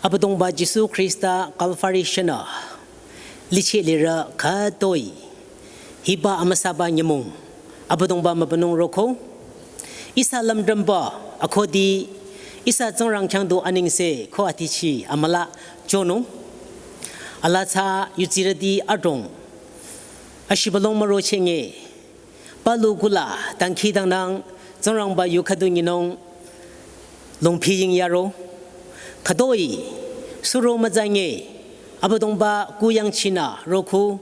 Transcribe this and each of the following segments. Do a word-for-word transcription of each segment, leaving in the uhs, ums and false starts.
Abüdongba Jisu Khrista Kalvari shünü licheh lirü khütoi hiba amüsaba nyümong Abüdongba mübünung roko. Ihsa lümdrümba akhudi ihsa Tsingrang khyang du anengse ko atichi amüla chonung. Alaa tsü yutsirüti adrong ashibülung müro chenge palu kula dangkhidangnang Tsingrangba yu khüdu nyinung longphi ying yaro. Khütoi suro müzange Abüdongba kuyang chinü roko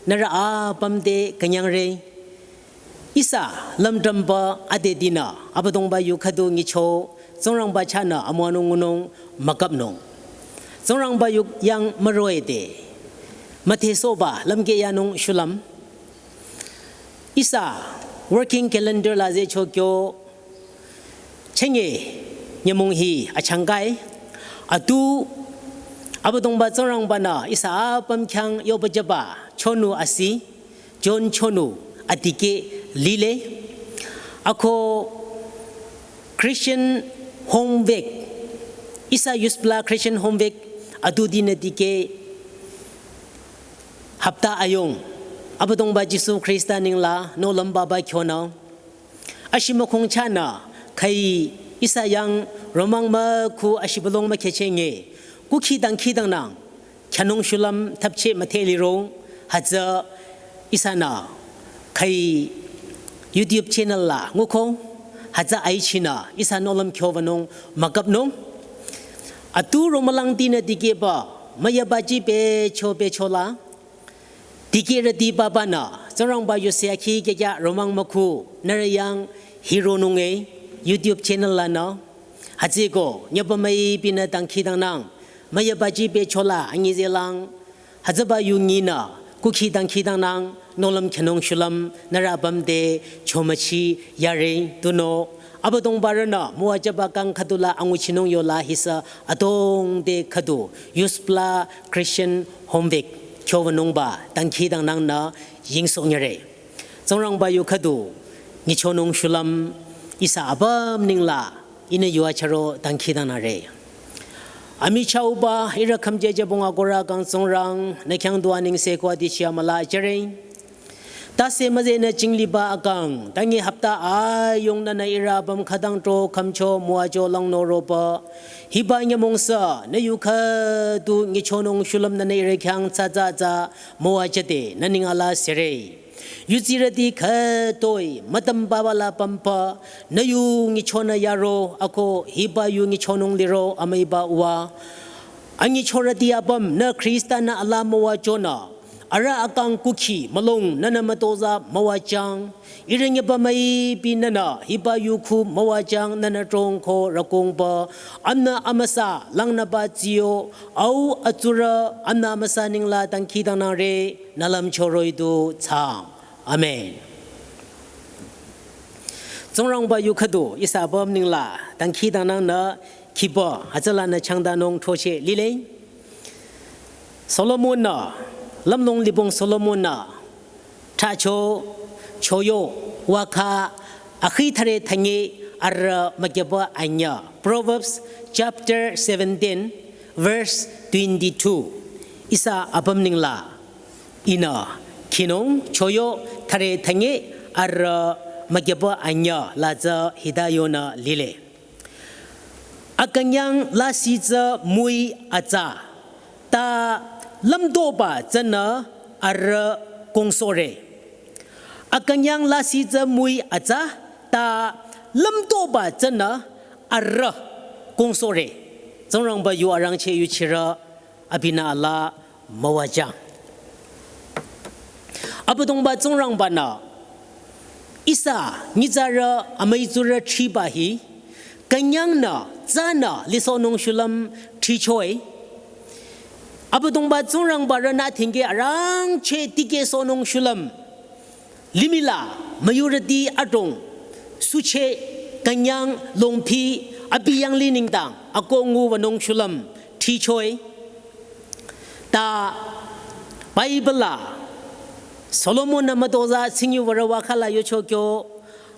nührü apüm te künyangre. Ihsa lümdrümba adedinü Abüdongba yu khüdu nyicho Tsingrangba chahnü amüwanung ngunung müküpnung. Tsingrangba yu yang müroide müthesohba lümkeh yanung shulüm. Ihsa working calendar la zehcho kyo chenge nyümong hi achangkai. Atu Abüdongba Tsingrangbanü ihsa apüm khyang yohpüjüba chonu asi, John chonu adikeh lile. Ako Christian Home Week, ihsa youth pla Christian Home Week atu dinü dikeh hapta ayung Abüdongba Jisu Khrista nengla nohlüm baba kyonü ashimükhong chahnü khüi ihsa yang romang mükhu ashibülung mükhechenge kukhi dangkhidangnang khyanung shulüm thapcheh müthe lirong. Hütsü ihsanü khüi YouTube channel la nguko hütsü aichinü ihsa nohlüm kyowünung müküpnung. Atu romülangtinü dikehba müyaba ji pecho pechola dikehrüti babanü Tsingrangba yu siakhi kekya romang mükhu nührü yang hironunge YouTube channel lanü. Hütsüko nyüba müipinü dangkhidangnang müyaba ji pechola anyi zehlang hütsüba yu nyinü kukhi dangkhidangnang nohlüm khyanung shulüm nührü apüm te chomüchi yare tunüo. Abüdongba rünü müwajüba kang khüdula anguchinung yola hisü adrong te khüdu youth pla Christian Home Week kyowünungba dangkhidangnangnü yingsoh nyüre. Tsingrangba yu khüdu nyichonung shulüm ihsa apüm nengla ihnü yu acharo dangkhidangnangre. Amichahba ihrü khümjejübong akohrü kang Tsingrang nü khyang du anengse ko atichi amüla jüre. Tase müzenü jingliba akang tangi hapta ayung nünü ihrü apüm khütang tro khümcho müwajo langnü roba hiba nyümong sü nü yu khüdu nyichonung shulüm nünü ihrü khyang tsatsa tsü müwajüde nü neng ala sere. Yutsirüti khütoi mütüm baba la pümba nü yu nyichonü yaro ako hiba yu nyichonung liro amüiba uwa. Anyichorüti apüm nü Khrista-nü ala müwajünü arüh akang kukhi mülung nünü mütozah müwajüng. Ihrü nyüba müipi nünü hiba yu khu müwajüng nünü trong ko rükongba amnü amüsa langnüba tsiyo au atsurü amnü amüsa nengla dangkhidangnangre nü lümcho roh-i du thsaang. Amen. Tsingrangba yu khüdu ihsa apüm nengla dangkhidangnangnü khiba hütsülanü changdanung throcheh lile. Solomon-nü, lümlong libong Solomon-nü thracho choyo wakha akhi thüre thünye arüh mükyüba anyüh. Proverbs chapter seventeen, verse twenty-two. Ihsa apüm nengla ihnü khinung choyo thüre thünye arüh mükyüba anyüh la tsü hita yonü lile. Akünyang lasih tsü müi atsa, ta lümdoba tsünü arüh kongsohre. Akünyang lasih tsü müi atsa, ta lümdoba tsünü arüh kongsohre. Tsingrangba yu arangcheh yuchirü abinü ala müwajüng. Abüdongba Tsingrangba-nü ihsa nyitsarü amüitsurü thriba hi künyangnü tsünü lisohnung shulüm thrichoe. Abüdongba Tsingrangba rünü thingke arangcheh tikehsohnung shulüm limih la müyurüti adrong suche künyang longphi abi yanglih nengdang akoh nguwünung shulüm thrichoe. Ta Bible la Solomon-nü mütozah tsingyuwürü wakhala yocho kyo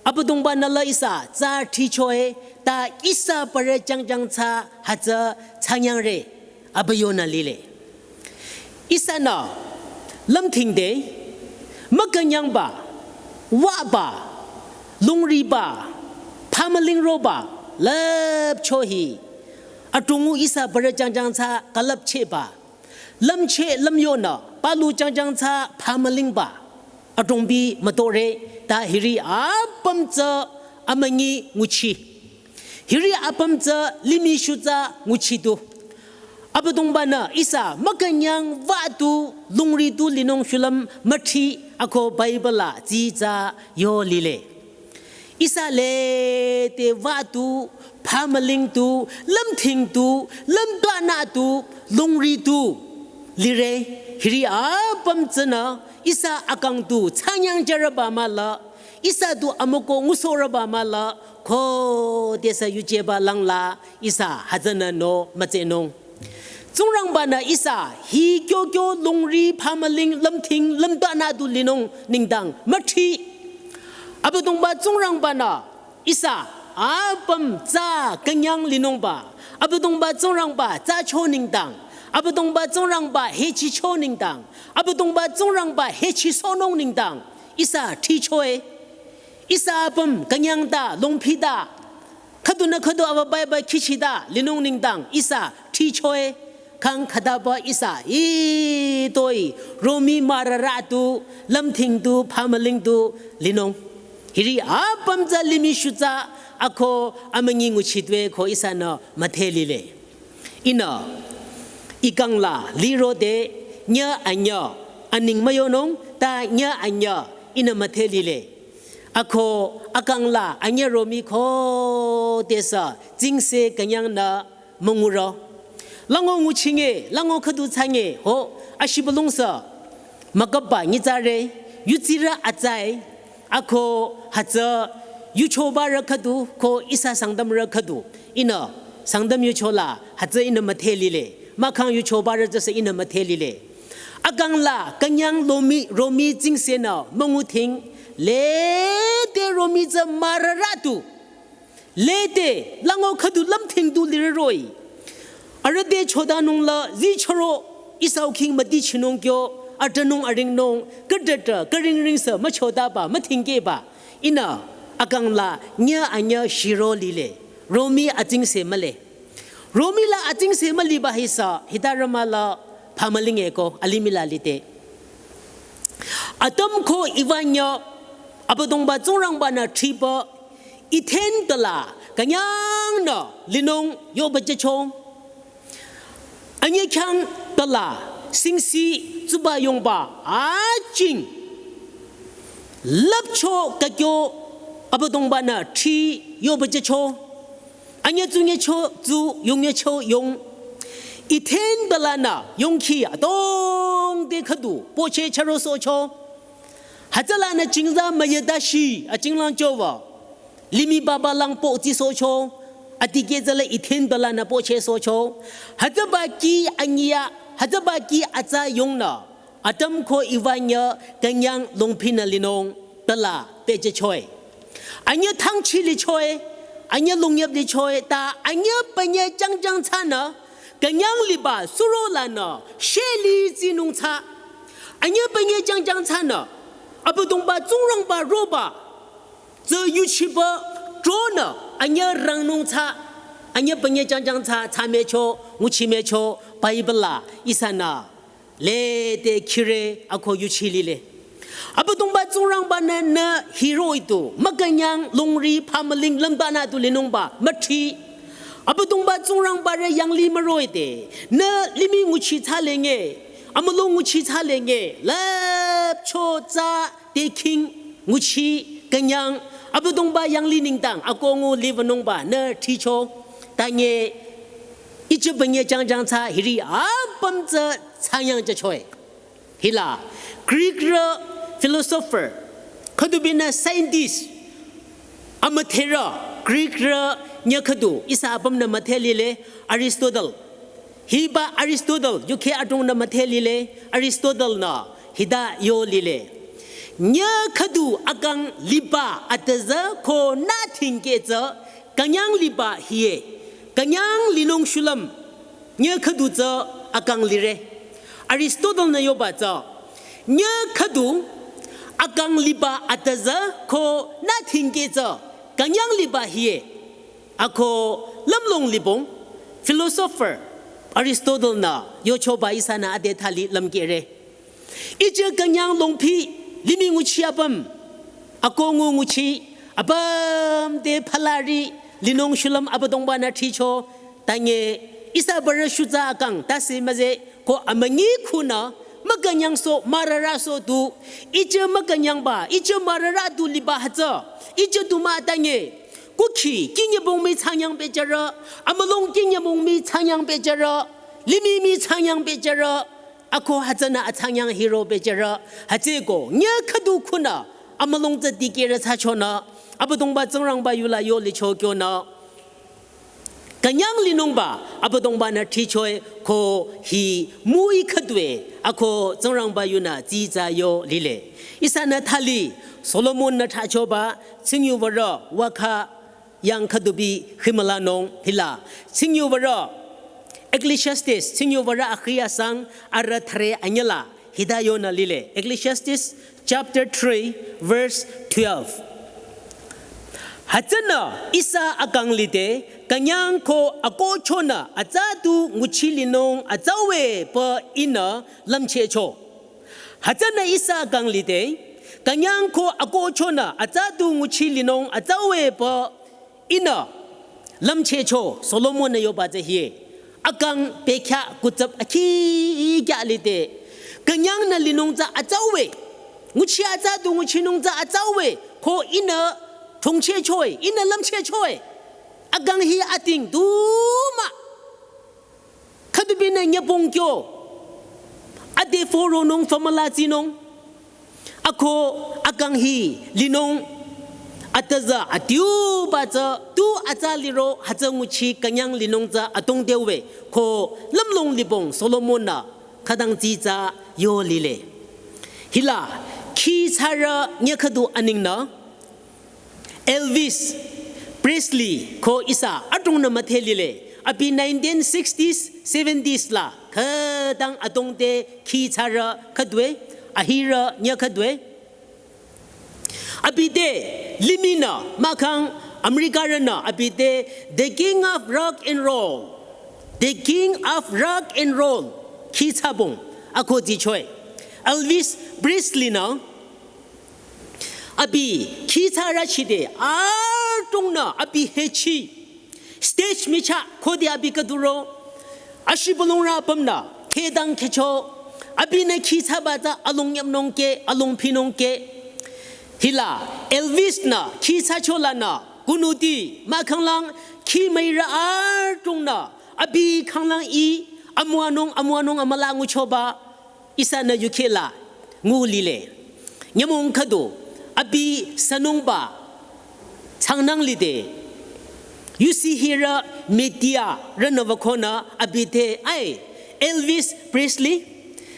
Abüdongba-nü la ihsa tsü thrichoe ta ihsa parü jangjang tsü hütsü thsanyangre. abüyonü lile. Ihsanü lümthingde mükünyangba, waba, lungriba, phamüling roba, lüpcho hi. Atungu ihsa bürü jangjang tsü külüpchehba. Lümcheh lümyonü palu jangjang tsü phamülingba. Adrongbi mütore ta hiri apüm tsü amünyi nguchi. Hiri apüm tsü limih shu tsü nguchi du. Abüdongba-nü ihsa mükünyang watu lungri du linung shulüm müthri ako Bible la tsitsa yo lile. Ihsa lede watu, phamüling tu, lümthing tu, lümbanü tu, lungri tu lire. Hiri apüm tsünü ihsa akang tu tsanyang jürüba mahla, ihsa tu amüko ngusohrüba mahla, khodesü yujeba langla ihsa hütsünü no mütsenung. Tsingrangba-nü ihsa hi kyokyo lungri phamüling lümthing lümbanü du linung nengdang müthri. Abüdongba Tsingrangba-nü ihsa apüm tsü künyang linungba, Abüdongba Tsingrangba tsü cho nengdang, Abüdongba Tsingrangba hechi cho nengdang, Abüdongba Tsingrangba hechi sohnung nengdang ihsa thrichoe. Ihsa apüm künyang ta, longphi ta, khüdunü khüdu aba baiba khichi ta linung nengdang ihsa thrichoe. Kang khütaba ihsa hitoi romi mürürü tu, lümthing tu, phamüling tu linung. Hiri apüm tsü limih shu tsü ako amünyi nguchi tue ko ihsanü müdhe lile. Ihnü ikang la lirode nyüh anyüh aneng müyonung ta nyüh anyüh ihnü müdhe lile. Ako akang la anyüh romi khodesü tsingse künyangnü münguro. Lango nguchinge, lango khüdu thsange ho, ashibülungsü müküpba nyitsare, yutsirü atsae, ako hütsü yuchobarü khüdu ko ihsa Sangtamrü khüdu. Ihnü Sangtam yucho la hütsü ihnü müdhe lile. Mahkhang yuchobarü tsüsü ihnü müdhe lile. Akang la künyang lomi romi tsingsenü münguthing, lede romi tsü mürürü tu, lede lango khüdu lümthing tu lirü roh-i. Arüh te chodanung la zichoro ihsa ukhing müdichinung kyo, atanung aringnung, khütata, khüringringsü müchodaba, müthingkehba. Ihnü akang la nyüh anyüh shiro lile. Romi atsingse mühle. Romi la atsingse müliba hisü, hitarü mahla phamüling eko, alimih la lide. Adam ko Eva nyüh, Abüdongba Tsingrangba-nü thriba, Eden tala künyangnü linung yoba jücho. Anyüh khyang tala singsi tsuba yongba ajing lüpcho kakyo Abüdongba-nü thri yoba jücho. Anyüh tsunyecho tsu yongyecho yong. Eden talanü yongkhi adrong te khüdu poche chüro sohcho. Hütsülanü jingza müyüdashi ajinglang chowa. Limih baba lang po tsi sohcho. Adikeh tsüla Eden talanü poche sohcho. Hütsüba kih anyüh, hütsüba kih atsa yongnü Adam ko Eva nyüh künyang longphinü linung tala pehjüchoe. Anyüh thangchi lichoe, anyüh longyüp lichoe, ta anyüh panyüh jangjang thsanü, künyang liba suro lanü, sheli tsinung thsa. Anyüh panyüh jangjang thsanü, Abüdongba Tsingrangba roba, tsü yuchiba tronü, anyüh rangnung thsa. Anyüh panyüh jangjang thsa, thsa mücho, nguchi mücho, Bible la ihsanü lede khire ako yuchi lile. Abüdongba Tsingrangba-nü nü hiroh-i tu, mükünyang lungri phamüling lümbanü tu linungba müthri. Abüdongba Tsingrangba-rü yanglih müroh-i de, nü limih nguchi thsalenge, amülung nguchi thsalenge, lüpcho tsü te khing nguchi künyang, Abüdongba yanglih nengdang ako ngu liwünungba nü thricho. Tanye, ichi panyüh jangjang thsa hiri apüm tsü thsanyang jüchoe. Hila, Greekrü philosopher, khüdubinü scientist, amüdherü, Greekrü nyüh khüdu, ihsa apümnü müdhe lile, Aristotle. Hiba Aristotle, yukheh adrongnü müdhe lile, Aristotle-nü hita yo lile. Nyüh khüdu akang liba atüzü ko nü thingkeh tsü, künyang liba hie, künyang linung shulüm, Nyü khüdu tsü akang lire. Aristotle-nü yoba tsü, nyü khüdu akang liba atüzü ko nü thingke tsü künyang liba hie. Ako lümlong libong philosopher Aristotle-nü yochoba ihsanü ade thali lümkehre. Ihsa künyang longpi limih nguchi apüm, ako ngu nguchi apüm te phalari linung shulüm Abüdongba-nü thricho. Tange ihsa bürü shutsa akang tase müze ko amünyi khunü mükünyangsoh mürarasoh du, ihsa mükünyangba, ihsa mürara du liba hütsü, ihsa du mah tange, kukhi kinyübong mii thsangnyang pehjürü, amülong kinyübong mii thsangnyang pehjürü, limih mii thsangnyang pehjürü, ako hütsünü athsangnyang hiro pehjürü, hütsüeko nyü khüdu khunü amülong tsü dikehrü thsachonü, Abüdongba Tsingrangba yula yo licho kyonü künyang linungba Abüdongba-nü thrichoe ko hi müi khüdue ako Tsingrangba yunü tsitsa yo lile. Ihsanü thali Solomon-nü thsachoba tsingyubarü wakha yang khüdubi khimülanung hila. Tsingyubarü Ecclesiastes, tsingyubarü akhi asang arü thüre anyüla hita yonü lile. Ecclesiastes chapter three, verse twelve. Hütsünü ihsa akang lide künyang ko akohchonü atsa du nguchi linung atsaue pü ihnü lümchehcho. Hütsünü ihsa akang lide künyang ko akohchonü atsa du nguchi linung atsaue pü ihnü lümchehcho. Solomon-nü yoba tsü hie. Akang bekhyah kutsüp akhi kya lide künyangnü linung tsü atsaue. Nguchi atsa du nguchinung tsü atsaue ko ihnü thongchehchoe, ihnü lümchehchoe. Akang hi ating du mah. Khüdubinü nyübong kyo ade foronung famüla tsinung. Ako akang hi linung atüzü adiuba tsü tu atsa liro hütsü nguchi künyang linung tsü atongdewe ko lümlong libong Solomon-nü khütang tsitsa yo lile. Hila khi thsarü nyü khüdu aningnü Elvis Presley ko ihsa adrongnü müdhe lile. Abi nineteen sixties, seventies la khütang adrong te khi thsarü khüdue, ahirü nyü khüdue. Abi te limihnü mahkhang Americarünü abi te the king of rock and roll, the king of rock and roll khi thsabong ako tsichoe. Elvis Presley-nü abi khi thsarü chide adrongnü abi hechi stage michah khode abi khüduro ashibülungrü apümnü khedang khecho. Abinü khi thsaba tsü alongyapnung ke, alongpinung ke. Hila Elvis-nü khi thsacho lanü kunuti mahkhanglang khi müirü adrongnü abi khanglang i amüwanung amüwanung amüla nguchoba ihsanü yukheh la ngu lile. Nyümong khüdu abi sünungba thsangnang lide yusi hirü media rünü wükonü abi te, "Ai, Elvis Presley,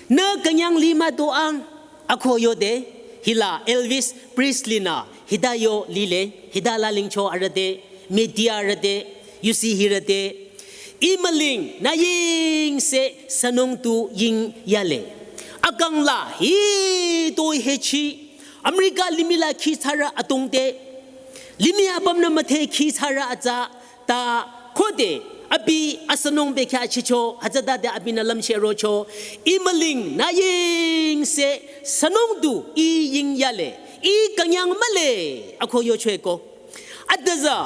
nü künyang li mah do ang?" ako yode. Hila Elvis Presley-nü hita yo lile, hita lalingcho arüh te, media rü te, yusi hirü te, "Ih müling nü yingse sünung tu ying yale. Akang la hitoi hechi America limih la khi thsarü adrong te, limih apümnü müdhe khi thsarü atsa ta khode abi asünung bekhyah chicho, hütsütade abinü lümcheh rocho, 'Ih müling nü yingse sünung tu ih ying yale, ih künyang mühle,' ako yochoeko. Adüzü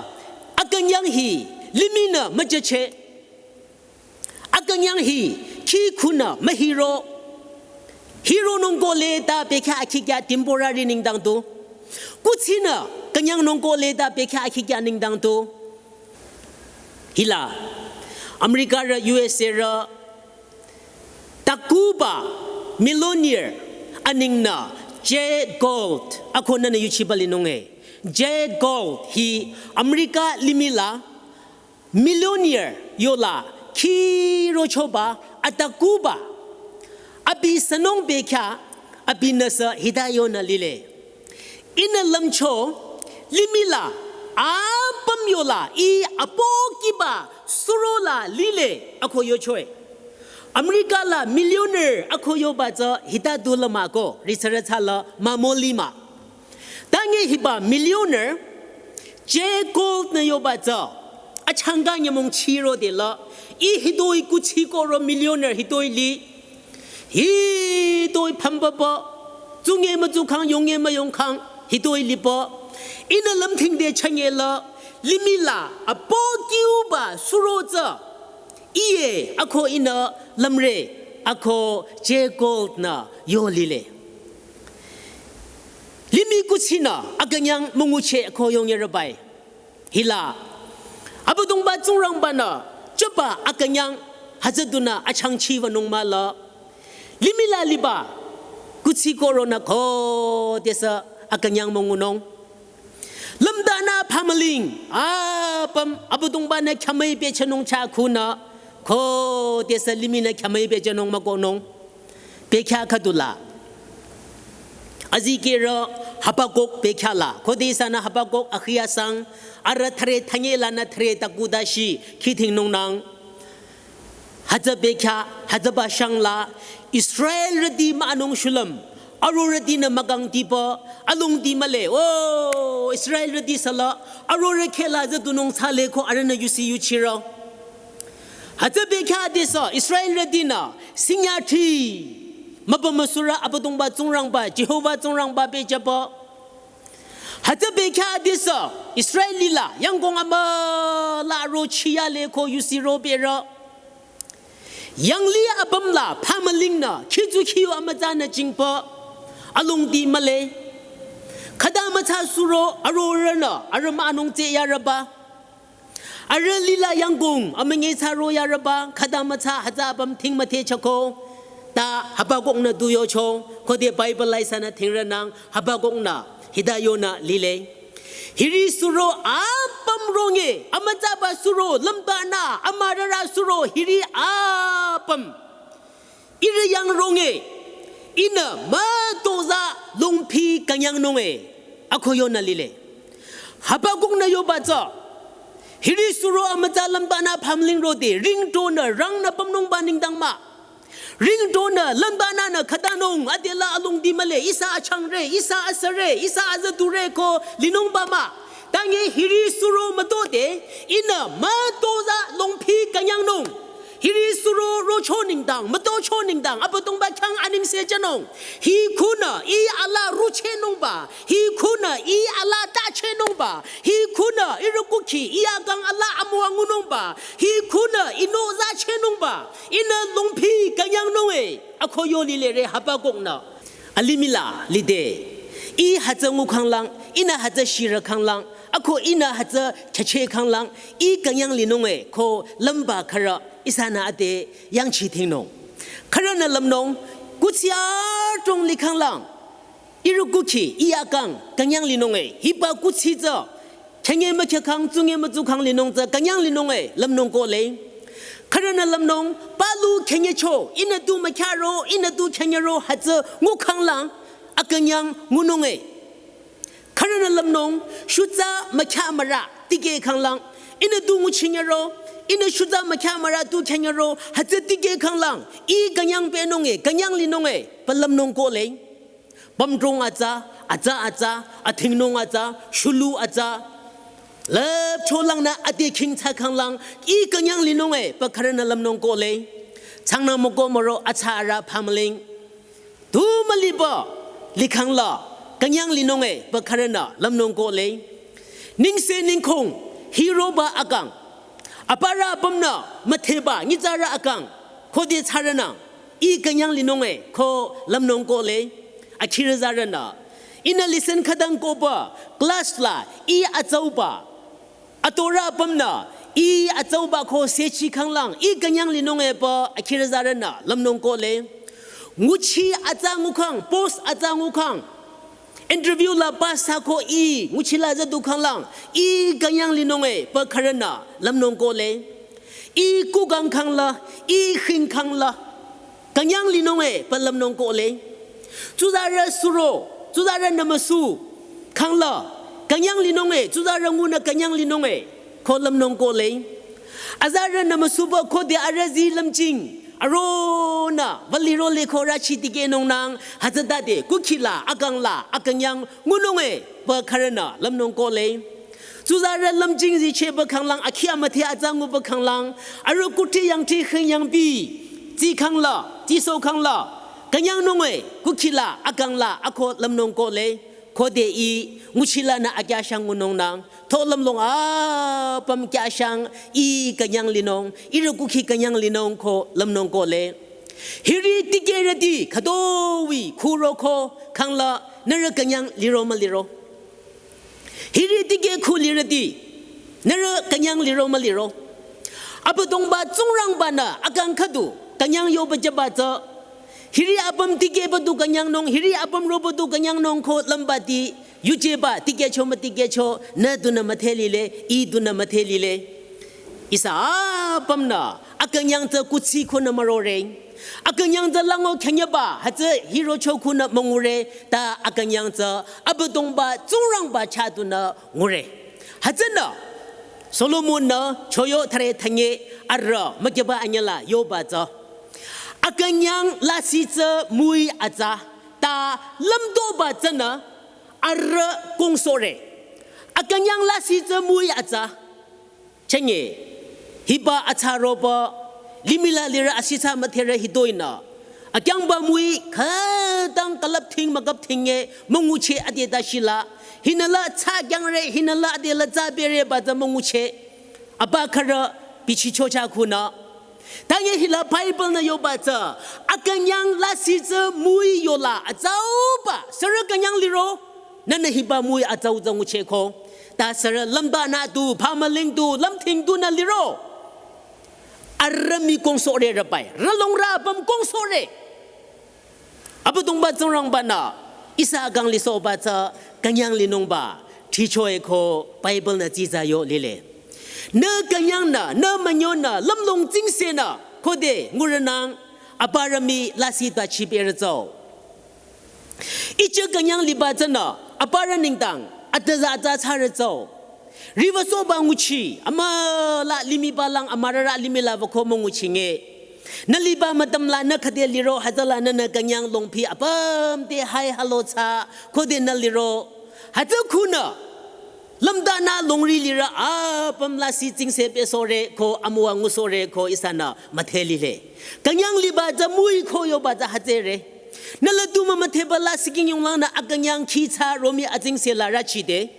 akünyang hi limihnü müjücheh. Akünyang hi khi khunü mühiro. Hironung kohle ta bekhyah akhi kya temporary nengdang tu. Kuthsinü künyangnung kohle ta bekhyah akhi kya nengdang tu." Hila Americarü, U S A rü takuba millionaire anengnü Jay Gould ako nünü yuchiba linung e. Jay Gould hi America limih la millionaire yola khi rochoba atakuba. Abi sünung bekhyah abinüsü hita yonü lile. Ihnü lümcho, limih la apüm yola, ih apokiba surola lile ako yochoe. America la millionaire ako yoba tsü hita du la mah ko, risarütsa la mamo lima. Tange hiba millionaire, Jay Gould nü yoba tsü, achangka nyümong chiro de la, ih hitoi kuthsi koro millionaire hitoi li, hitoi phampapa, tsunge mütsukhang, yonge müyongkhang, hitoi lipa. Ihnü lümthingde chanye la, limih la, apokiuba suro tsü, iye, ako ihnü lümre, ako Jay Gould nü yo lile. Limih kuthsinü, akünyang müngucheh ako yonge rübai. Hila, Abüdongba Tsingrangba nü, choba akünyang, hütsü dunü achangchiba nung mah la. Limih la liba, kuthsi koro nü khodesü akünyang müngunung. Lümdanü phamüling, apüm, Abüdongba nü khyamüi pehchanung chah khunü, khodesü limih nü khyamüi pehchanung mükohnung. Bekhyah khüdula. Azikehrü Habakuk bekhyah la. Khode ihsanü Habakuk akhi asang, arüh thüre thanye lanü thüre takudashi, khidhingnungnang. Hütsü bekhyah, hütsüba shang la, Israelrüti mah anung shulüm, arorütinü mükangtiba, alongdi mühle, o, Israelrüti sü la, arorüh kheh la züdunung thsale ko arühnü yusi yuchiro. Hütsü bekhyah adesü, Israelrütinü, sinyati, mübü müsurü Abüdongba Tsingrangba, Jehova Tsingrangba pehjüba. Hütsü bekhyah adesü, Israel lila, yangkong amüla ro chiyale ko yusi ro berü. Yangli apüm la, phamüling nü, khitsu khiyu amütsanü jingpa, alongdi mühle. Khüta mütsa suro, arorühnü, arüh mah anung tse yarüba. Arüh lila yangkong, amünyi thsaro yarüba, khüta mütsa hütsü apüm thing müthehchako. Ta Habakuk nü du yocho, khode Bible la ihsanü thingrünang, Habakuk nü, hita yonü lile. Hiri suro apüm ronge, amütsaba suro, lümbanü, amürara suro, hiri apüm. Ihrü yang ronge, ihnü mütozah longphi künyangnunge, ako yonü lile. Habakuk nü yoba tsü, hiri suro amütsa lümbanü phamüling rode, ringtonü rangnü pümnungba nengdang mah. Ringtonü lümbanünü khütanung, adela alongdi mühle, ihsa achangre, ihsa asüre, ihsa azüdure ko linungba mah. Tange hiri suro mütode, ihnü mütozah longphi künyangnung. Hiri suro rocho nengdang, mütocho nengdang, Abüdongba khyang anengse jünung. Hi khunü, ih ala ruchehnungba, hi khunü, ih ala tachehnungba, hi khunü, ihrü kukhi, ih akang ala amüwa ngunungba, hi khunü, ih nozah chehnungba, ihnü longphi künyangnunge, ako yo lile re Habakuk nü. Alimih la lide, ih hütsü ngukhanglang, ihnü hütsü shirükhanglang, ako ihnü hütsü chachehkhanglang, ih künyang linunge, ko lümba khürü, ihsanü ade yangchi thingnung. Khürünü lümnung, kuthsi adrong likhanglang, ihrü kukhi, ih akang, künyang linunge, hiba kuthsi tsü, khenye mükhyükhang, tsunge mütsukhang linung tsü, künyang linunge, lümnung kohle. Khürünü lümnung, palu khenyecho, ihnü tu mükhyaro, ihnü tu khenyero, hütsü ngukhanglang, akünyang ngununge. Khürünü lümnung, shutsa mükhyamürü, tikehkhanglang, ihnü tu nguchinyero, ihnü shutsa mükhyamürü tu khenyero, hütsü tikehkhanglang, ih künyang pehnunge, künyang linunge, pü lümnung kohle. Pümdrong atsa, atsa atsa, athingnung atsa, shulu atsa. Lüpcholangnü ade khingthsakhanglang, ih künyang linunge, pü khürünü lümnung kohle. Tsangnü müko müro atsa arüh phamüling. Tu müliba, likhangla, künyang linunge, pü khürünü lümnung kohle. Nengse nengkhong, hiroba akang. Aparü apümnü, müthehba, nyitsarü akang. Khode thsarünü, ih künyang linunge, ko lümnung kohle, akhirü zarünü. Ihnü lesson khütang koba, class la, ih atsauba. Atorü apümnü, ih atsauba ko sechikhanglang, ih künyang linunge pü akhirü zarünü, lümnung kohle. Nguchi atsa ngukhang, post atsa ngukhang. Interview la pass thsako ih, nguchila züdukhanglang, ih künyang linunge, pü khürünü, lümnung kohle. Ih kukangkhangla, ih khingkhangla, künyang linunge, pü lümnung kohle. Tsuzarü suro, tsuzarünü müsu, khangla, künyang linunge, tsuzarü ngunü künyang linunge, ko lümnung kohle. Azarünü müsuba khode arüh zi lümjing aronü vali role ko rüchi tikehnung nang hütsütade kukhila akangla akünyang ngunung e pü khürünü lümnung kohle. Tsuzarü lümjing zichehba khanglang akhi amüdhe atsa nguba khanglang arüh kuthsi yangthsi khünyangpi tsi khangla tsi so khangla künyangnung e kukhila akangla ako lümnung kohle. Khode i nguchilanü akyashang ngunung nang tho lümlong apüm kyashang i künyang linung ihrü kukhi künyang linung ko lümnung kohle. Hiri tikehrüti khütoi khuro ko khangla nührü künyang liro müliro. Hiri tikeh khu lirüti nührü künyang liro müliro. Abüdongba Tsingrangbanü akang khüdu künyang yoba jüba tsü. Hiri apüm tikehba du künyangnung, hiri apüm roba du künyangnung ko lümbati yujeba tikehcho mütikehcho nü dunü müdhe lile, i dunü müdhe lile. Ihsa apümnü akünyang tsü kuthsi khunü mürore. Akünyang tsü lango khünyeba hütsü hirocho khunü müngure ta akünyang tsü Abüdongba Tsingrangba chah dunü ngure. Hütsünü Solomon-nü choyo thüre thünye arüh mükyüba anyüla yoba tsü. Akünyang lasih tsü müi atsa ta lümdoba tsünü arüh kongsohre. Akünyang lasih tsü müi atsa. Chünye hiba atsa roba limihla lirü asitsa müdherü hitoi nü akyangba müi khütang külüpthing müküpthing e müngucheh ade ta shila. Hinüla tsa kyangre, hinüla adela tsa bereba tsü müngucheh. Aba khürü bichicho chah khunü. Tanye hila Bible-nü yoba tsü akünyang lasih tsü müi yola atsauba sürü künyang liro. Nünü hiba müi atsau tsü ngucheh ko. Ta sürü lümbanü du, phamüling du, lümthing dunü liro. Arüh mii kongsohre rübai. Rülongrü apüm kongsohre. Abüdongba Tsingrangbanü ihsa akang lisohba tsü künyang linungba. Thicho e ko Bible-nü tsitsa yo lile. Nü künyangnü, nü münyonü, lümlong tsingsenü, khode ngurünang, aparü mii lasih ta chiberü tsü. Ichah künyang liba tsünü, aparü nengdang, atüza atsa tsarü tsü. Riwü soba nguchi, amüla limih balang, amürara limih la wüko münguchi nge. Nü liba mütümla nü khüde liro hütsüla nünü künyang longpi apüm te hai halo tsa, khode nü liro. Hütsü khunü, lümdanü longri lirü apüm lasih tsingse besohre ko amüwa ngusohre ko ihsanü müdhe lile. Künyang liba tsü müi ko yoba tsü hütsüre. Nü la tu mümüdheba lasih king yonglangnü akünyang khi tsa romi atsingse la rüchide.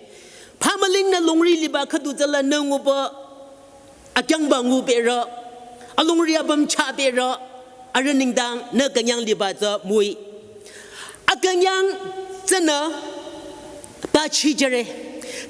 Phamülingnü longri liba khüdu tsüla nü nguba akyangba nguberü, alongri apüm chaberü, arüh nengdang nü künyang liba tsü müi. Akünyang tsünü ta chijüre.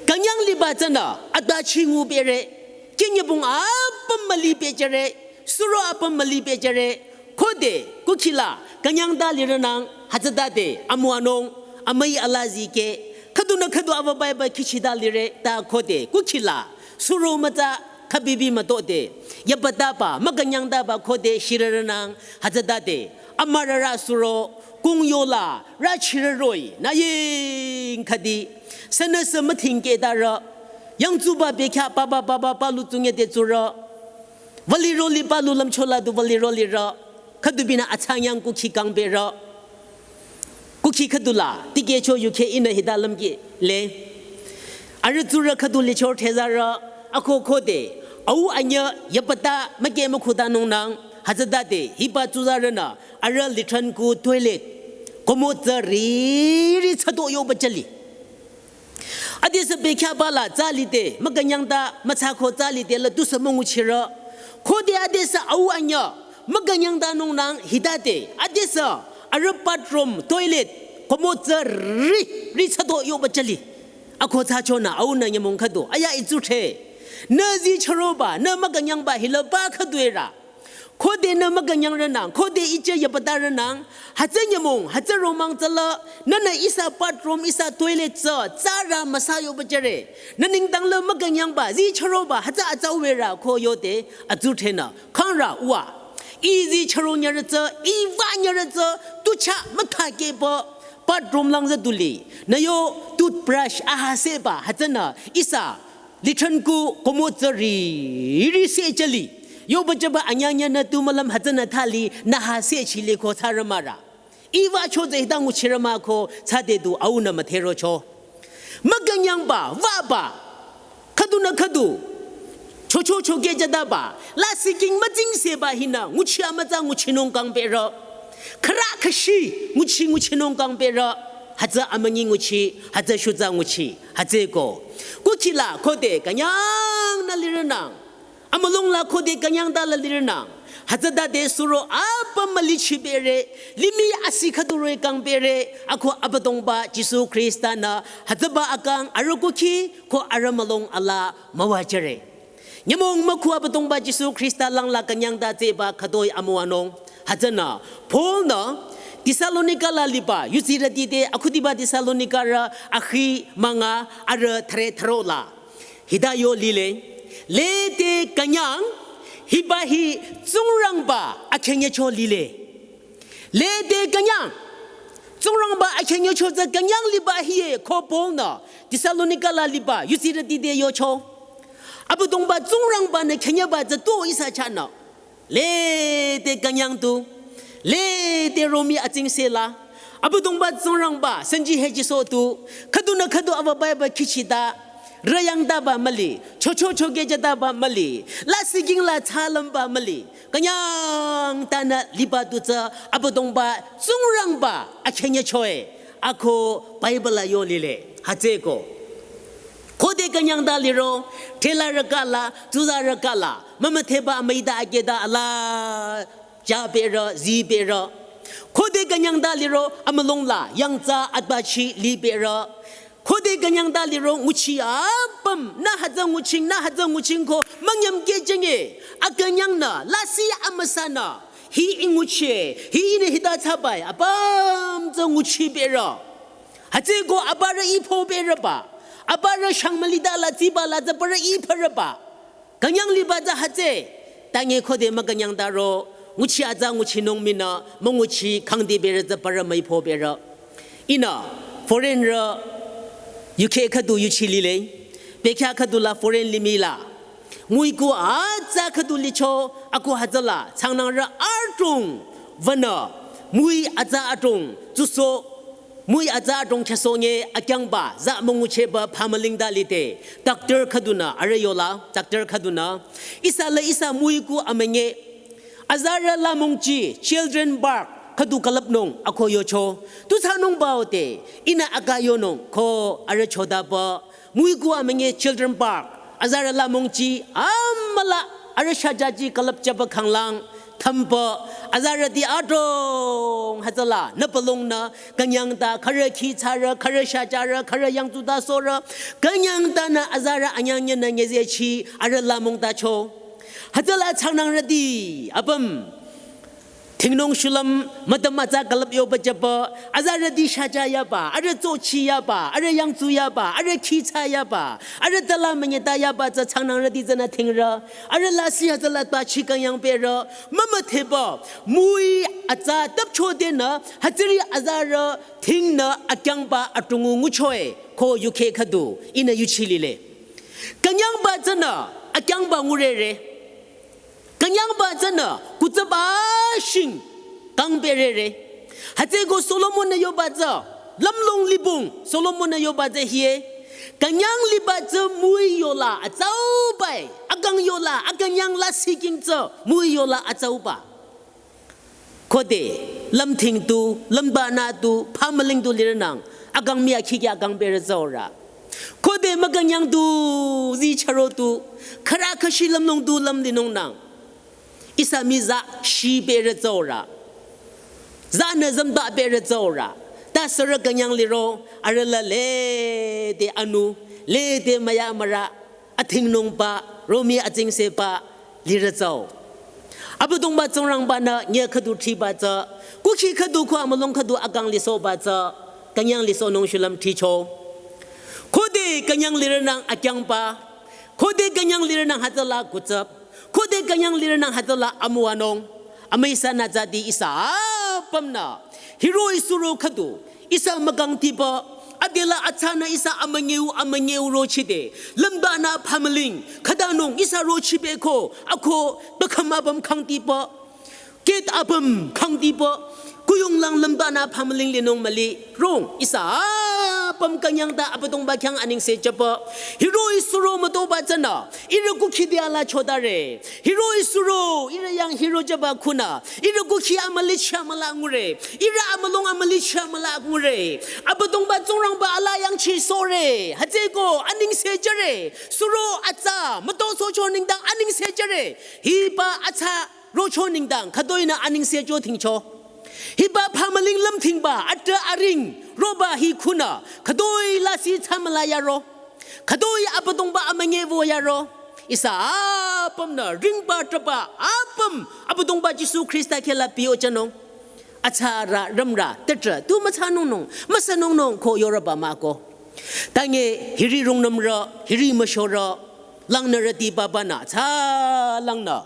Künyang liba tsünü ata chi ngubere. Kinyübong apüm müli bejüre. Suro apüm müli bejüre. Khode, kukhila, künyang ta lirünang, hütsütade, amüwanung, amüi ala zikeh. Khüdunü khüdu aba Bible khichita lire, ta khode, kukhila. Suro mütsa, khabibi mütode. Yapataba, mükünyangtaba khode, shirürünang, hütsütade. Amürara suro, kung yola, rüchirüroi, nü ying khüdi. Sünüsü müthingkehtarü. Yangtsuba bekhyah, papa, papa, palu tsungyede tsurü. Vali roli palu lümchola du vali roli rü. Khüdubinü atsang yang kukhi kangberü. Kukhi khüdula, tikehcho yukhe ihnü hita lümkile. Arüh tsurü khüdu lichor thezarü, ako khode, au anyü yapata müke mükhutanungnang, hütsütade, hiba tsuzarünü, arüh lithan ku toilet, komo tsü riri tsado yoba chali. Adesü bekhyah bala tsü lide, mükünyangta, mütsako tsü lide la tusü münguchirü. Khode adesü au anyü, mükünyangtanungnang hitade, adesü, arüh bathroom, toilet, komo tsü ri, ri tsado yoba chali. Ako tsü chonü, aunü nyümong khüdu, aya itsuthe. Nü zi chüroba, nü mükünyangba hila ba khüduerü. Khode nü mükünyangrünang, khode ichah yapatarünang, hütsü nyümong, hütsü romang tsüla, nünü ihsa bathroom, ihsa toilet tsü, tsürü müsa yoba jüre. Nü nengdang la mükünyangba, zi chüroba, hütsü atsauwerü ko yode, atsuthenü, khangrü uwa. I zi chüro nyürü tsü, i wa nyürü tsü, tucha müthakehba, bathroom lang tsü duli. Nü yo toothbrush, aha seba, hütsünü, ihsa Lithanku komo tsü ri ri se chali. Yoba jaba anyanya na tu malam hütsünü thali na ha se chile ko tsarü mara. Iwa cho tsü hita nguchirü mah ko tsade du au na müthero cho. Mükünyangba, waba. Khüdu na khüdu. Chocho choke jadaba. Lasih king mütsingse ba hina. Nguchi amütsa nguchinung kang berü. Khara khashi nguchi nguchinung kang berü. Hütsü amünyi nguchi, hütsü shutsa nguchi. Hütsüeko. Kukhila khode künyang na lirünang. Amülung la khode künyang da la lirünang. Hütsütade suro apüm mülichi bere. Limih asih khüdu roh-i kang bere. Ako Abüdongba Jisu Khrista nü. Hütsüba akang arüh kukhi ko arüh mülung ala müwajüre. Nyümong mükhu Abüdongba Jisu Khrista langla künyang da tsüba khütoi amüwanung. Hütsünü, Paul nü, Thessalonika la liba, yutsirüti te akhudiba Thessalonika rü akhi münga arüh thüre thüro la. Hita yo lile, lede künyang, hiba hi Tsingrangba akhenyecho lile. Lede künyang, Tsingrangba akhenyecho tsü künyang liba hiye ko Paul nü, Thessalonika la liba, yutsirüti te yocho. Abüdongba Tsingrangba nü khenyeba tsü tu ihsa chahnü. Lede künyang tu, lede romih atsingse la. Abüdongba Tsingrangba, sanji heji so tu, khüdu na khüdu aba Bible khichita, rüyang daba müli, chocho choke jadaba müli, lasih king la tsalamba müli, künyang tanü liba tu tsü, Abüdongba Tsingrangba, akhenyechoe, ako Bible la yo lile, hütsüeko. Khode künyang da liro, thela rükala, tuza rükala, mümütheba amüida akeda ala, ja berü, zi berü. Khode künyang da liro, amülung la, yangtsa atbachi li berü. Khode künyang da liro, nguchi apüm, na hütsü nguching, na hütsü nguching ko, müngyam ke jenge, akünyang nü, lasih amüsa nü, hi i nguchi, hi i ne hita tsabai, apüm tsü nguchi berü. Hütsüeko aparü i pho berüba. Aparü shang mülida la tsiba la tsü parü i pharüba. Künyang liba tsü hütsü. Tange khode mükünyang daro. Nguchi atsa nguchinung minü. Münguchi khangdi berü tsü parü müi pho berü. Ihnü. Foreign rü. U K khüdu yuchi lile. Bekhyah khüdu la foreign limih la. Müiku atsa khüdu licho. Ako hütsüla. Tsangnang rü adrong. Wünü. Müi atsa adrong. Tsuso. Müi atsa adrong khesonge akyangba, za müngucheba phamüling da lide. Doctor khüdunü, arüh yola, doctor khüdunü. Ihsa la ihsa müiku amünye. Azarü la mungchi, children park, khüdu külüpnung, ako yocho. Tu thsanung baote, ihnü aka yonung, ko arüh chodaba. Müiku amünye children park. Azarü la mungchi, amüla, arüh shajaji külüp jaba khanglang. Thümba, azarüti adrong, hütsüla, nü palung nü, künyang ta, khürü khi tsarü, khürü shajarü, khürü yangtsu ta sorü, künyang ta nü, azarü anyang nyi nü nyezechi, arüh la mung ta cho. Hütsüla tsangnang rüti, apüm, thingnung shulüm, mütüm atsa külüp yoba jaba, azarüti shaja yaba, arüh tsochi yaba, arüh yangtsu yaba, arüh khi tsa yaba, arüh tala münyeta yaba, tsü tsangnang rüti tsünü thingrü, arüh lasih hütsüla tbachi künyang berü, mümütheba, müi atsa tüpcho denü, hütsüri azarü thingnü akyangba adrongngu nguchoe, ko U K khüdu, ihnü yuchi lile. Künyangba tsünü, akyangba ngurere. Künyangba tsünü, kutsaba shing, kang berere. Hütsüeko Solomon nü yoba tsü, lümlong libung, Solomon nü yoba tsü hie. Künyang liba tsü müi yola atsaubai, akang yola, akünyang lasih king tsü, müi yola atsauba. Khode, lümthing tu, lümba nü tu, phamüling tu lirünang, akang mii akhikya akang berü tsaurü. Khode mükünyang tu, zi charo tu, khürü khashi lümlong tu, lümlinung nang. Ihsa mii za shi berü tsaurü. Za nü zamba berü tsaurü. Ta sürü künyang liro, arüh la lede anu, lede müya mürü, athingnungba, romih atsingseba, lirü tsau. Abüdongba Tsingrangba nü, nye khüdu thiba tsü, kukhi khüdu ko amülung khüdu akang lisohba tsü, künyang lisohnung shulüm thicho. Khode künyang lirünang akyangba, khode künyang lirünang hütsüla kutsap, khode künyang lirünang hütsüla amüwanung, amüi ihsa nü zati ihsa apüm nü, hiroh-i suroh khüdu, ihsa mükang tiba, Adela atsanü ihsa amünyeu amünyeu rochide. Lümbanü phamüling. Khütanung ihsa rochibeko. Ako bekam apüm khangtipü. Ket apüm khangtipü. Kuyonglang lümbanü phamüling linung müli. Rong ihsa apüm künyangta Abüdongba khyang anengse jüpü. Hiroh-i suro mütoba tsünü. Ihrü kukhidi ala chodare. Hiroh-i suro, ihrü yang hiroh jüba khunü. Ihrü kukhi amülichi amüla ngure. Ihrü amülung amülichi amüla ngure. Abüdongba Tsingrangba ala yangchisore. Hütsüeko anengse jüre. Suro atsa, mütosohcho nengdang anengse jüre. Hiba atsa rocho nengdang, khütoinü anengse jo thingcho. Hiba phamüling lümthingba, atrah aring, roba hi khunü, khütoi lasih thsamüla yaro. Khütoi Abüdongba amünye wo yaro. Ihsa apümnü ringba trahba apüm Abüdongba Jisu Khrista khehla piyo jünung. Atsarü rümrü tetrah tu mütsanungnung, müsanungnung ko yorüba mah-o. Tange hiri rungnümrü, hiri müshorü, langnürüti babanü, atsa langnü.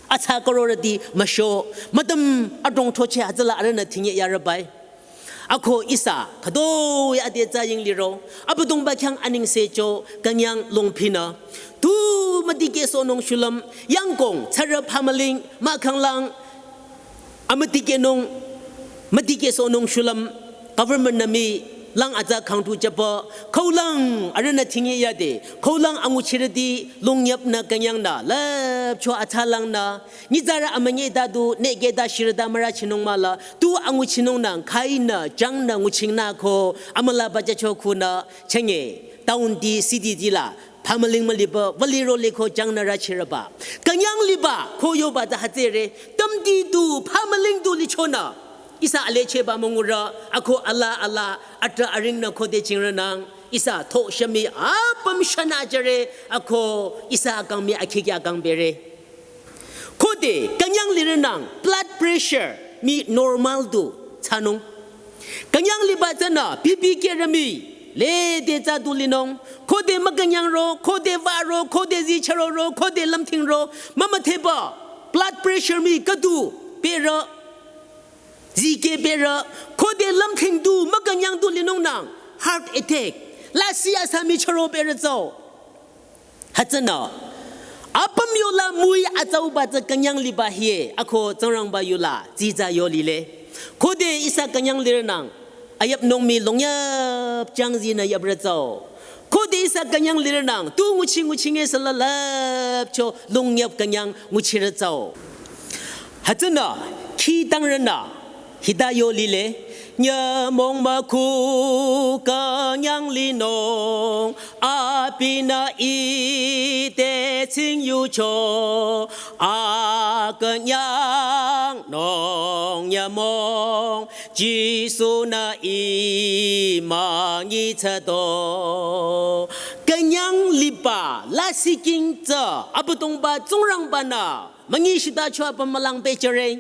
Atsa kororüti müsho, mütüm adrong thoche hütsüla arühnü thinye yarübai. Ako ihsa, khütoi ade tsü ying liro, Abüdongba khyang anengse jo, künyang longphinü. Tu mütikehsohnung shulüm, yangkong, tsarü phamüling, mahkhanglang, amütikehnung, mütikehsohnung shulüm, government nü mii, lang atsa khangtu jüpü, khaulang, arühnü thinye yade, khaulang anguchirüti, lungyap nü künyang nü, lüpcho atsa langnü, nyitsarü amünye dadu, neke da shirüta mürachinung mahla, tu anguchinung nü, khai nü, jang nü, nguching nü ko, amüla bajacho khunü, chenge, town ti, city tila, phamüling müliba, wüliro liko jang nü rachirüba. Künyang liba, ko yoba ta hütsüre, tümdi du, phamüling du lichonü. Ihsa alecheba müngurü, ako ala ala, atrah aring nü khode chingrünang. Ihsa tho shami apüm shana jüre, ako ihsa akang mii akhikya akang bere. Khode, künyang lirünang, blood pressure, mii normal du, thsanung. Künyang liba tsünü, B P kehrü mii, lede tsü du linung, khode mükünyang ro, khode würo, khode zicharo ro, khode lümthing ro, mümütheba, blood pressure mii khüdu, berü, zikeh berü, khode lümthing du, mükünyang du linungnang, heart attack, lasih asa mii charo berü tsü-o. Hütsünü, apüm yola müi atsauba tsü künyang liba hie, ako Tsingrangba yola, tsitsa yo lile. Khode ihsa künyang lirünang, ayüpnung mii lungyap jangzi nü yaprü tsü-o. Khode ihsa künyang lirünang, tu nguchi nguchi nge sala lüpcho lungyap künyang nguchirü tsü-o. Hütsünü, khi tangrünü, hita yo lile, nyümong mükhu künyang linung, abinü ite tsing yucho, akünyang nung nyümong, Jisu-nü ih münyi tsüdo. Künyang liba, lasih king tsü, Abüdongba Tsingrangba nü. Münyi shita chua apüm mülang pehjüre.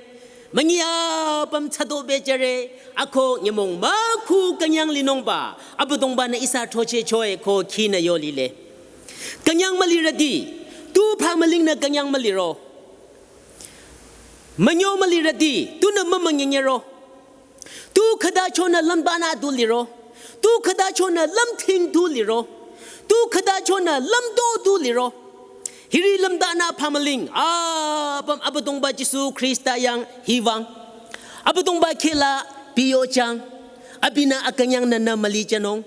Münyi apüm tsüdo pehjüre. Ako nyümong mükhu künyang linungba. Abüdongba-nü ihsa throchehcho-e ko khinü yo lile. Künyang mülirüti. Tu phamüling nü künyang müliro. Münyo mülirüti. Tunü mümünyenyero. Tu khüta chonü lümbanü tu liro. Tu khüta chonü lümthing tu liro. Tu khüta chonü lümdo tu liro. Hiri lümdanü phamüling. Apüm Abüdongba Jisu Khrista yang hiwang. Abüdongba khehla piyojang. Abinü akünyang nü nü mülijünung.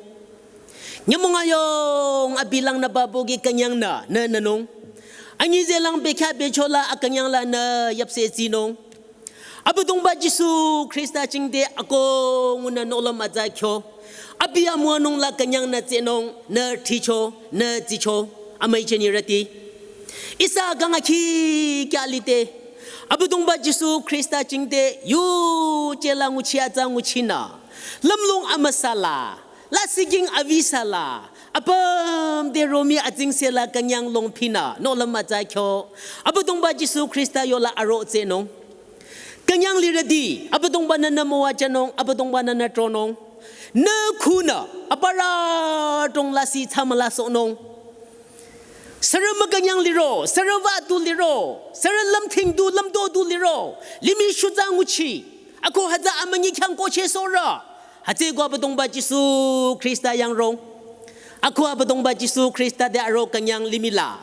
Nyümong ayong abi langnü babugi künyangnü nü nünung. Anyi zelang bekhyah bechola akünyang lanü yapse tsinung. Abüdongba Jisu Khrista jingte ako ngunü nohlüm atsa kyo. Abi amüwanung la künyang nü tsenung nü thicho nü tsicho. Amüi jünirüti. Ihsa kang akhi kya lite. Abüdongba Jisu Khrista jingte yuje la nguchi atsa nguchinü. Lümlong amüsala. Lasih king avisala, apüm te romih atsingse la künyang longphinü, nohlüm atsa kyo. Abüdongba Jisu Khrista yola aro tsenung. Künyang lirüti, Abüdongba-nü nü müwajünung, Abüdongba-nü nü tronung. Nü khunü, aparü tong lasih tsamüla sohnung. Sürü mükünyang liro, sürü wütu liro, sürü lümthing du, lümdo du liro, limih shutsa nguchi. Ako hütsü amünyi khyang kohcheh sohrü. Hütsüeko Abüdongba Jisu Khrista yangrong. Ako Abüdongba Jisu Khrista te aro künyang limih la.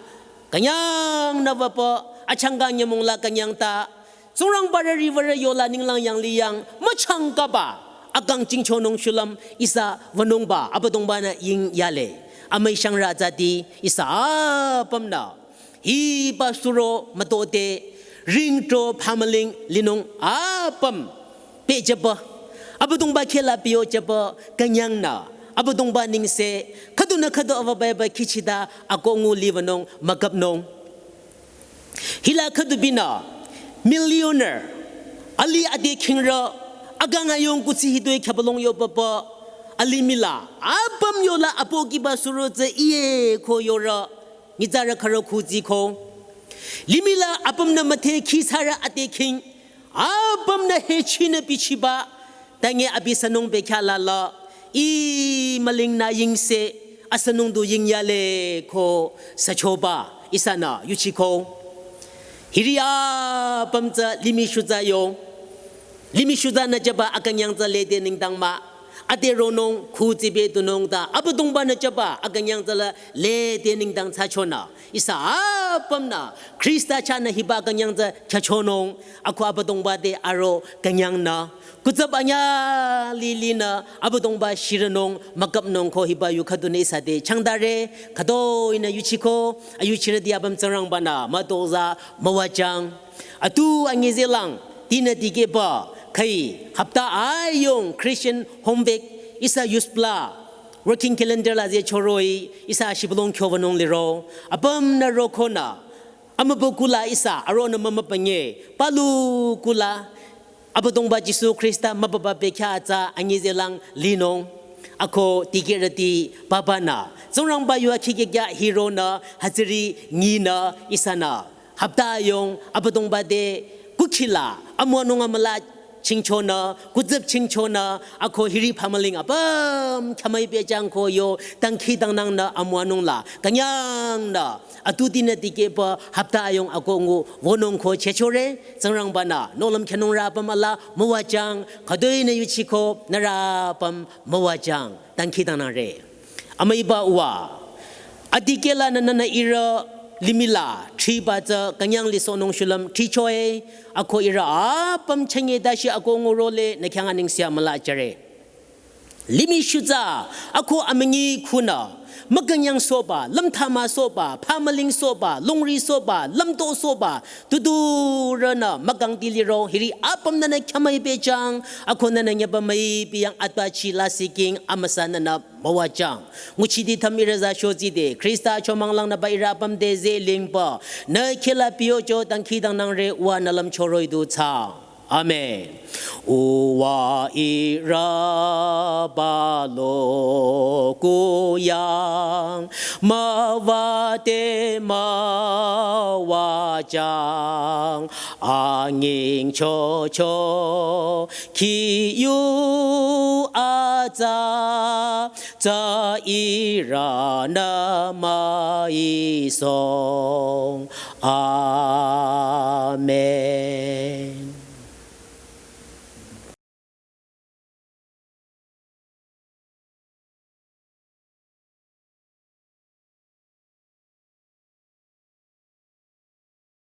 Künyang nü wüpü achangka nyümong la künyang ta. Tsingrangba rüri würü yola ninglang yanglih yang müchangkaba. Akang jingchonung shulüm ihsa wünungba Abüdongba-nü yingyale. Amüi shangrü tsati ihsa apümnü. Hiba suro mütote ringto phamüling linung apüm. Pehjüpü. Abüdongba khehla pehjüpü künyangnü. Abüdongba nengse khüdunü khüdu ava baiba khichita akongu liwünung müküpnung. Hila khüdubinü millionaire. Alih ade khingrü akang ayung kuthsi hitoi khübülong yopapa. Alimih la apüm yola apohkiba suro tsü iye ko yorü. Nyitsarü khürü khutsiko. Limih la apümnü müthe khisarü ade khing. Apümnü hechinü bichiba. Tange abi sünung bekhyah lala. I mülingnü yingse. Asünung du yingyale ko süchoba. Ihsanü yuchiko. Hiri apüm tsü limih shutsa yo. Limih shutsa nü jüba akünyang tsü lede nengdang mah. Ade ronung khutsibe tunung ta Abüdongba-nü jüba akünyang tsü la lede nengdang tsü chonü. Ihsa apümnü Khrista chahnü hiba künyang tsü khyüchonung. Ako Abüdongba te aro künyangnü. Kutsüp anyü lilinü Abüdongba shirünung müküpnung ko hiba yu khüdunü ihsa te changdare. Khütoinü yuchiko. Ayuchirüti apüm Tsingrangba-nü mütozah müwajang. Atu anyi zelang tinü dikehba khai hapta ayung Christian Home Week ihsa youth pla working calendar la zeh choroi ihsa shibülung kyo wünung liro. Apümnü rokonü. Amübükuh la ihsa aronü mümübünye. Palu kuh la. Abüdongba Jisu Khrista mübüba bekhyah atsa anyi zelang linung. Ako dikehrüti papa-nü. Tsingrangba yu akhikekya hironü hütsüri nyinü ihsanü. Hapta ayung Abüdongba te kukhila amüwanung amüla chingchonü, kutsüp chingchonü, ako hiri phamüling apüm khyamüi pehjang ko yo, dangkhidangnangnü amüwanung la, künyangnü, atutinü dikehba hapta ayung akongu wünung ko chechore, Tsingrangba-nü, nohlüm khyünungrü apüm ala, müwajang, khütoinü yuchiko, nührü apüm müwajang. Dangkhidangnangre. Amüiba uwa. Adikehlanü nünü ihrü limih la thriba tsü künyang lisohnung shulüm thrichoe. Ako ihrü apüm chünye dashi ako ngurole nü khyang anengse amüla jüre. Limih shutsa ako amünyi khunü. Mükünyangsohba, lümthamasohba, phamülingsohba, lungrisohba, lümtosohba, tuturünü mükangti liro hiri apüm nünü khyamüi pehjang, ako nünü nyüba müipi yang atbachi lasih king amüsa nünü müwajang. Nguchiti thümi rüza shozide, Khrista achomang langnüba ihrü apüm te zelingba, nü khehla pehjücho dangkhidangnangre uwa nü lümchoroh-i du thsa. Amen. Uwa ihrü balo kuyang, müwate müwajang, anyingchocho, khiyu atsa, tsü ihrünü müisohng. Amen.